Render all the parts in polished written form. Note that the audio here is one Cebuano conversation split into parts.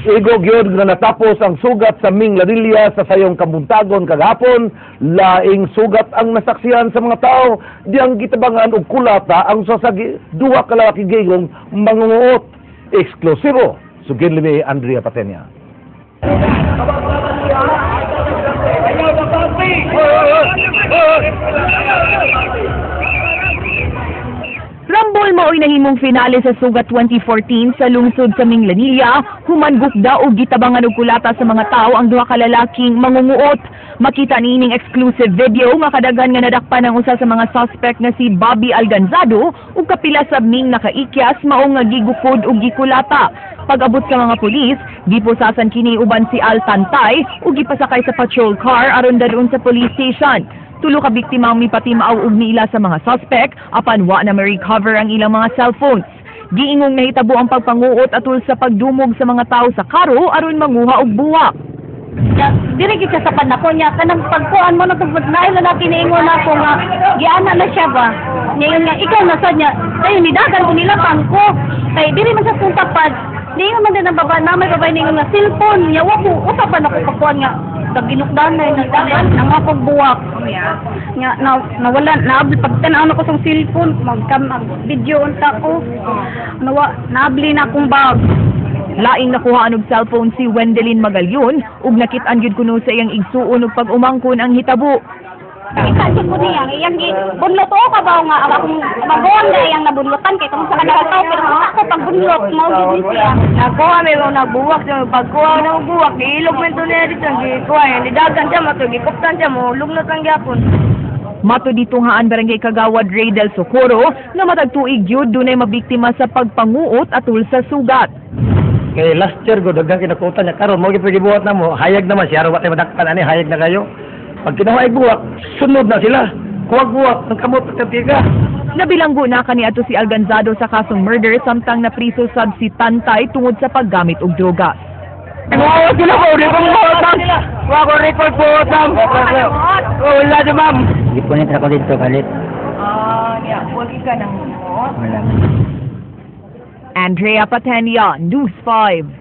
Igo gyud nga natapos ang sugat sa Minglanilla sa sayong kabuntagon kagahapon. Laing sugat ang nasaksihan sa mga tao diyang gitabangan og kulata ang usa sa duha ka lalaki gigong mangunguot. Eksklusibo, sugin limi Andrea Patenia. Rambol mao'y nahimong finale sa Sugat 2014 sa lungsod sa Minglanilla, human gukda og gitabangan og kulata sa mga tao ang duha ka lalaking mangunguot. Makita niining exclusive video nga kadaghan nga nadakpan ang usa sa mga suspect nga si Bobby Alganzado ug kapila sa Ming nakaikyas mao nga gigukod og gikulata. Pag-abot sa mga pulis, gipusasan kini uban si Al Tantay ug gipasakay sa patrol car aron dadon sa police station. Tulo ka biktima ang mipatimaaw og niila sa mga suspect apan wa na ma-recover ang ilang mga cellphones. Giingong nahitabo ang pagpanguot atul sa pagdumog sa mga tao sa karo aron manguha og buwak. Ya, diri gid siya sa panako niya kanang pagkuan mo na tungod na lalaki niingon nako nga giana na siya ba. Niingon nga ikaw na sad niya. Dayon nidagan ko nila pangko. Kay diri man sa kong tapad. Niingon man din ang baba na may babae niingon nga cellphone niya wa ko usa pa nako pagkuan nga kaginukdan na nagdagan ang akong buwak. Nga na nawala naabli pagtan-aw nako sa cellphone magkam mag video unta ko. Nawa naabli na akong bag. Laing nakuhaan og cellphone si Wendelin Magalyon ug nakit-an gyud kuno sa iyang igsuon og pag-umangkon ang hitabo. Kita jud ko niya, iyang gi bunlot o ka ba nga ang akong maguwang na iyang nabunlotan kay tungod sa kanang tao pero kung ako pagbunlot mao gid ni siya. Nakuha may mga nabuwak siya, pagkuha na buwak, giilog man to niya dito, gikuha yan, didagan siya, mato, gikuptan siya, mo, lugnot lang gyapon. Mato ditunghaan Barangay Kagawad Ray del Socorro nga matag tuig gyud dunay mabiktima sa pagpanguot atul sa sugat. Kay last year go daghan kinakutan niya karon mo gyud gibuhat na mo hayag naman siya wa tay madakpan ani hayag na kayo. Pag kinuha ay buwak, sunod na sila. Kuwag buwak ng kamot at tiga. Nabilanggo na kaniadto si Alganzado sa kasong murder samtang napriso sab si Tantay tungod sa paggamit og drogas. Wow, sila ko, di ko mo Wa ko record po, ma'am. Wala na, ma'am. Gipunit ako dito kalit. Ah, niya, wag ka nang Wala. Andrea Patenia, News 5.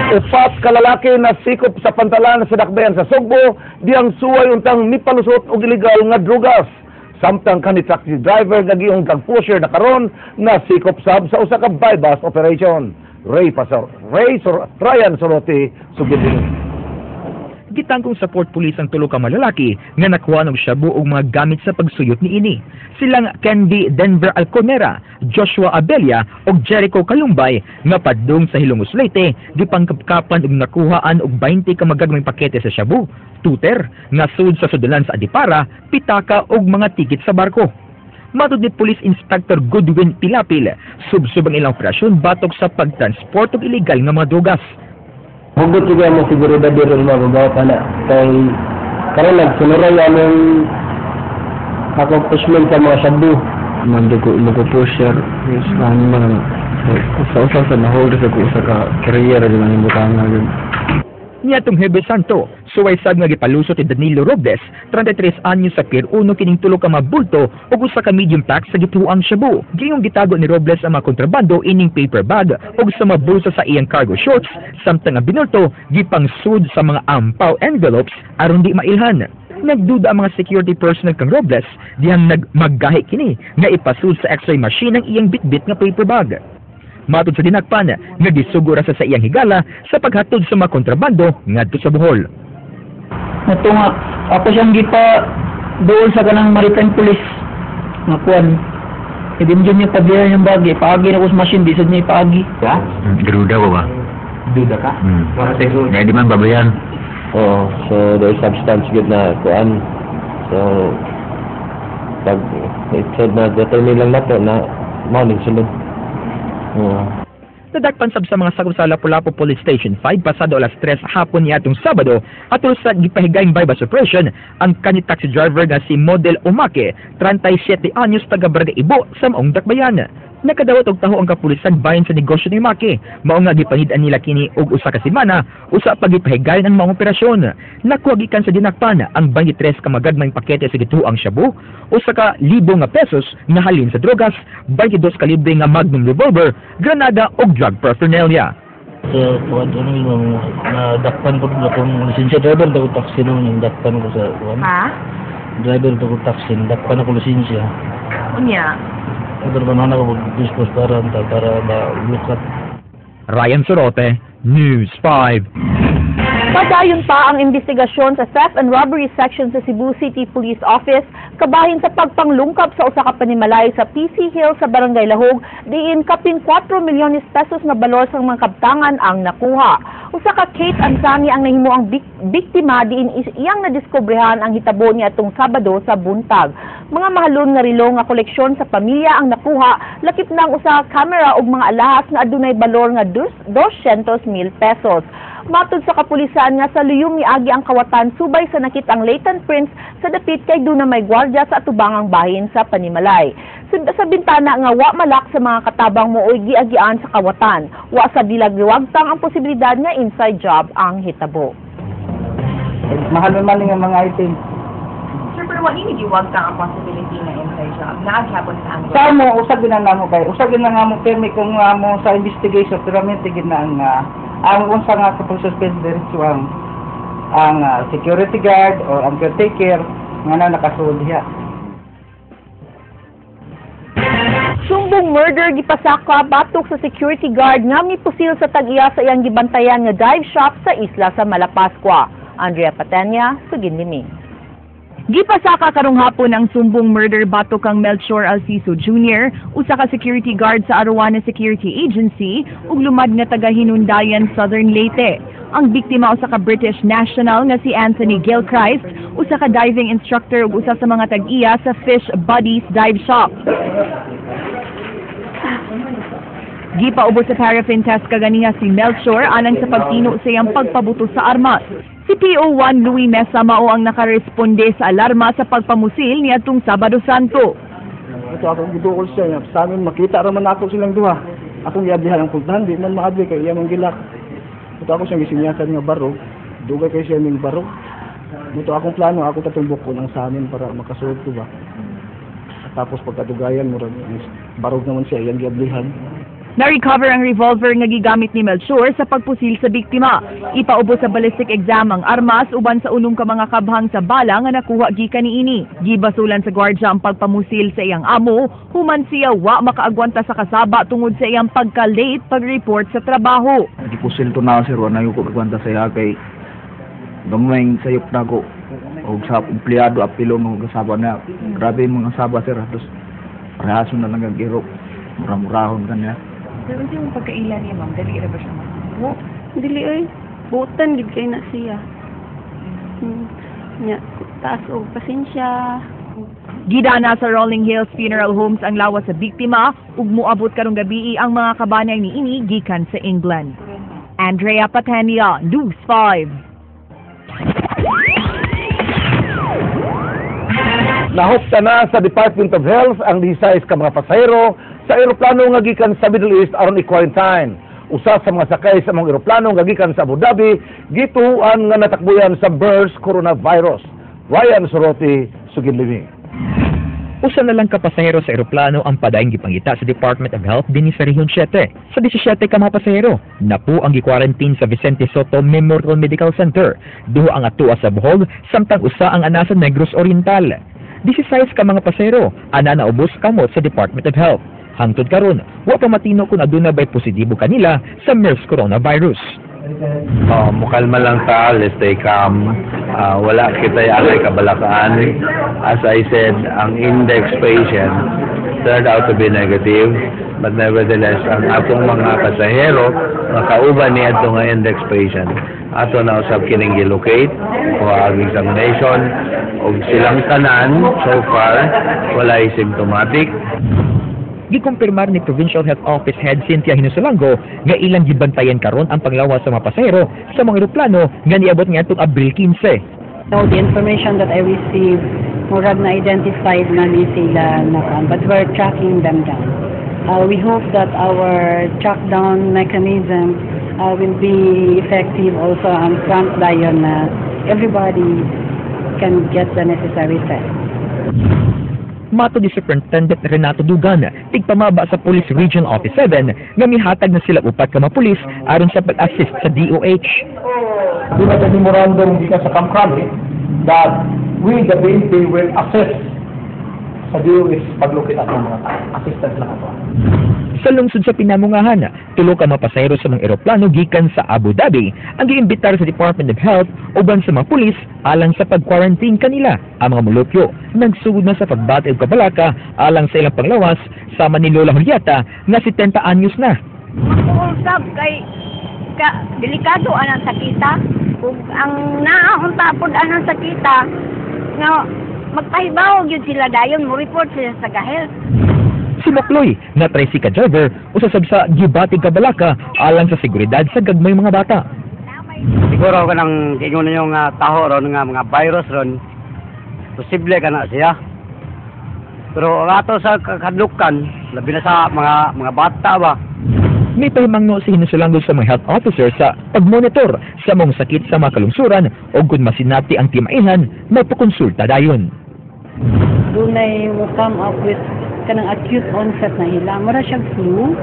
Upat ka lalaki na sikop sa pantalan sa Dakbayan sa Sugbo diyang suway untang mipalusot og ilegal nga drugas. Samtang kani taxi driver nga gihong drug pusher na karon na sikop sab sa usa ka buy-bust operation. Ray Pasor, Ray Sor, Ryan Sorote, sugid dinhi. Gitangkong sa Port Police ang tulo ka malalaki nga nakuha og shabu og mga gamit sa pagsuyot niini. Silang Candy Denver Alconera, Joshua Abelia ug Jericho Kalumbay nga padung sa Hilongos, Leyte, gipangkapkapan ug nakuhaan og 20 ka magagmayng pakete sa shabu, tuter nga sud sa sudulan sa Adipara, pitaka ug mga tikit sa barko. Matod ni Police Inspector Goodwin Pilapil, subsob ang ilang operasyon batok sa pagtransport og ilegal nga mga drogas. Hugot juga mo seguridad diri mga babaw pa na. Kay karon nagsunuray among accomplishment sa mga shabu. Mandugo mo ko pusher yes man man usa-usa sa nahold sa ko usa ka career di man butang na gyud. Niadtong Huwebes Santo, suway sad nga gipalusot ni Danilo Robles, 33 anyos sa Pier 1 kining tulo ka mga bulto ug usa ka medium pack sa gituang shabu. Giyong gitago ni Robles ang mga kontrabando ining paper bag ug sa mga bulsa sa iyang cargo shorts, samtang ang binulto gipangsud sa mga ampaw envelopes aron di mailhan. Nagduda ang mga security personnel kang Robles dihang nagmaggahi kini nga ipasud sa x-ray machine ang iyang bitbit nga paper bag. Matod sa dinakpan, nga gisugo ra sa iyang higala sa paghatod sa mga kontrabando ngadto sa Bohol. Nato nga ako siyang gipa dool sa kanang maritime police nga kuan. Hindi mo niya pabiyan yung bag, ipaagi na ko sa machine, di sad niya ipaagi. Gruda ko ba? Duda ka? Nga di man babayan. Oo, so there is substance good na kuan. So pag it said na determine lang nato na mao ning sulod. Oo. Nadakpan sab sa mga sakop sa Lapu-Lapu Police Station 5 pasado alas 3 hapon niadtong Sabado atol sa gipahigayong buy-bust operation ang kani taxi driver nga si Model Umake, 37 anyos, taga Barangay Ibo sa maong Dakbayan. Nakadawat og taho ang kapulisan bahin sa negosyo ni Umake. Mao nga gipanhid-an nila kini og usa ka semana usa pa gipahigayon ang maong operasyon. Nakuha gikan sa dinakpan ang 23 ka magagmayng pakete sa gituang shabu, 1,000 nga pesos nga halin sa drogas, 22 kalibre nga Magnum revolver, granada ug drug paraphernalia. Sa kuan ano yung nadakpan ko akong lisensya, driver ko taxi noon, dakpan ko sa kuan. Ha? Driver ko taxi, dakpan ako lisensya. Unya. Pero ba na ako mag-dispose para para ma-lukat. Ryan Sorote, News 5. Padayon pa ang investigasyon sa Theft and Robbery Section sa Cebu City Police Office kabahin sa pagpanglungkap sa usa ka panimalay sa PC Hill sa Barangay Lahog, diin kapin 4 milyones pesos nga balor sa mga kabtangan ang nakuha. Usa ka Kate Ansani ang nahimuang biktima diin iyang nadiskobrehan ang hitabo niadtong Sabado sa buntag. Mga mahalon nga relo nga koleksyon sa pamilya ang nakuha, lakip na ang usa ka camera ug mga alahas nga adunay balor nga 200,000 pesos. Matud sa kapulisan nga sa luyum miagi ang kawatan subay sa nakit-ang latent prints sa dapit kay duna may gwardiya sa atubangang bahin sa panimalay. Sa bintana nga wa malak sa mga katabang mooy giagian sa kawatan. Wa sa dilagwagtang ang posibilidad nga inside job ang hitabo. Mahal man nga mga item. Sir, pero wa ni giwagtang ang possibility nga inside job. Naaghapon sa angle. Sa mo usag gina namo kay usag gina nga mo permi kung nga mo sa investigation, pero gid na ang unsa nga sa pag-suspend diretso ang security guard or ang caretaker nga na nakasulod diha. Sumbong murder gipasaka batok sa security guard nga mipusil sa tag-iya sa iyang gibantayan nga dive shop sa isla sa Malapascua. Andrea Patenya, Sugin Liming. Gipasaka karong hapon ang sumbong murder batok kang Melchor Alciso Jr., usa ka security guard sa Aruana Security Agency ug lumad nga taga Hinundayan, Southern Leyte. Ang biktima usa ka British national nga si Anthony Gilchrist, usa ka diving instructor ug usa sa mga tag-iya sa Fish Buddies Dive Shop. Gipaubos sa paraffin test kaganiha si Melchor alang sa pagtino sa iyang pagpabuto sa armas. Si PO1 Louis Mesa mao ang nakaresponde sa alarma sa pagpamusil niadtong Sabado Santo. Ito akong gidukol siya. Sa amin, makita raman ako silang duha. Akong giablihan ang pultahan, di man maabli kay iya mang gilak. Ito ako siyang gisinyasan nga barog. Dugay kay siya ning barog. Ito akong plano, ako tatumbok ko ng sa amin para makasulod ko ba. Tapos pagkadugayan, murag barog naman siya, iyang giablihan. Na-recover ang revolver nga gigamit ni Melchor sa pagpusil sa biktima. Ipaubos sa ballistic exam ang armas uban sa unom ka mga kabhang sa bala nga nakuha gikan niini. Gibasulan sa gwardya ang pagpamusil sa iyang amo, human siya wa makaagwanta sa kasaba tungod sa iyang pagka-late pag-report sa trabaho. Gipusil to na, sir, wala ko pagkwanta sa iya kay gamay sayop na ko. Og sa empleyado apilo mga kasaba na. Grabe yung mga saba, sir, halos parehason na lang ang giro. Mura-murahon kanya. Pero unsa imong pagkaila niya, ma'am? Dali ra ba siya masuko? Dili oy. Buotan gid kay na siya. Nya, taas og pasensya. Gidana sa Rolling Hills Funeral Homes ang lawas sa biktima ug moabot karong gabii ang mga kabanay niini gikan sa England. Andrea Patenia, News 5. Nahupta na sa Department of Health ang 16 ka mga pasahero sa eroplano nga gikan sa Middle East aron i-quarantine. Usa sa mga sakay sa mga eroplano nga gikan sa Abu Dhabi gituohan nga natakbuyan sa MERS coronavirus. Ryan Soroti, Sugid Living. Usa na lang ka pasahero sa eroplano ang padayong gipangita sa Department of Health dinhi sa Rehiyon 7. Sa 17 ka mga pasahero, napo ang gi-quarantine sa Vicente Sotto Memorial Medical Center. Duha ang atua sa Bohol, samtang usa ang ana sa Negros Oriental. 16 ka mga pasahero ana naubos kamot sa Department of Health. Hangtod karon, wa pa matino kung aduna bay positibo kanila sa MERS coronavirus. Oh, mukalma lang ta, let's stay calm. Wala kita anay kabalakaan. As I said, ang index patient turned out to be negative. But nevertheless, ang atong mga pasahero, makauban ni atong nga index patient. Ato na usab kining gilocate o ang examination og silang tanan so far walay symptomatic. Gikumpirmar ni Provincial Health Office Head Cynthia Hinosalango nga ilang gibantayan karon ang panglawas sa mga pasahero sa mga eroplano nga niabot ngadtong Abril 15. So the information that I received, murag na identified na ni sila na kuan, but we're tracking them down. We hope that our track down mechanism will be effective also on front dayon na everybody can get the necessary test. Matod ni Superintendent Renato Dugan, tigpamaba sa Police Regional Office 7, nga mihatag na sila upat ka mga pulis aron sa pag-assist sa DOH. Doon na memorandum gikan sa Camp Crame that we, the PNP, will assist sa DOH pag-locate atong mga tao. Assistance lang ato. Sa lungsod sa Pinamungahan, tulo ka mga pasahero sa mga eroplano gikan sa Abu Dhabi ang giimbitar sa Department of Health uban sa mga pulis alang sa pag-quarantine kanila. Ang mga molupyo nagsugod na sa pagbati og kabalaka alang sa ilang panglawas sama ni Lola Julieta nga 70 anyos na. Usab kay ka, delikado anang sakita ug ang naa unta pod anang sakita nga magpahibaw gyud sila dayon, mo report sila sa health. Si Mokloy, na tricycle driver, usa sab sa gibati kabalaka alang sa seguridad sa gagmay mga bata. Siguro kanang giingon ninyo nga taho ron nga mga virus ron, posible kana siya. Pero ang ato sa kahadlukan, labi na sa mga bata ba. May pahimangno si Hinosulango sa mga health officer sa pagmonitor sa mong sakit sa mga kalungsuran o kung masinati ang timaihan, magpakonsulta dayon. Dunay mo come up with kanang acute onset na ila. Mura siyang flu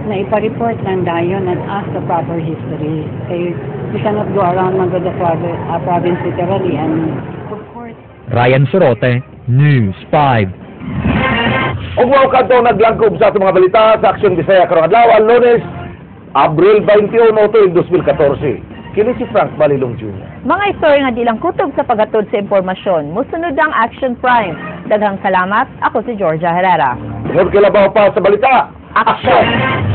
na ipa-report lang dayon and ask the proper history. Kay we cannot go around man the province literally and of course Ryan Sorote, News 5. Ug mao kadto naglangkob sa atong mga balita sa Aksyon Bisaya karong adlaw, Lunes, Abril 21 tuig 2014. Kini si Frank Balilong Jr. Mga istorya nga di lang kutob sa paghatod sa impormasyon. Musunod ang Action Prime. Daghang salamat. Ako si Georgia Herrera. Tungod kay labaw pa sa balita, Action!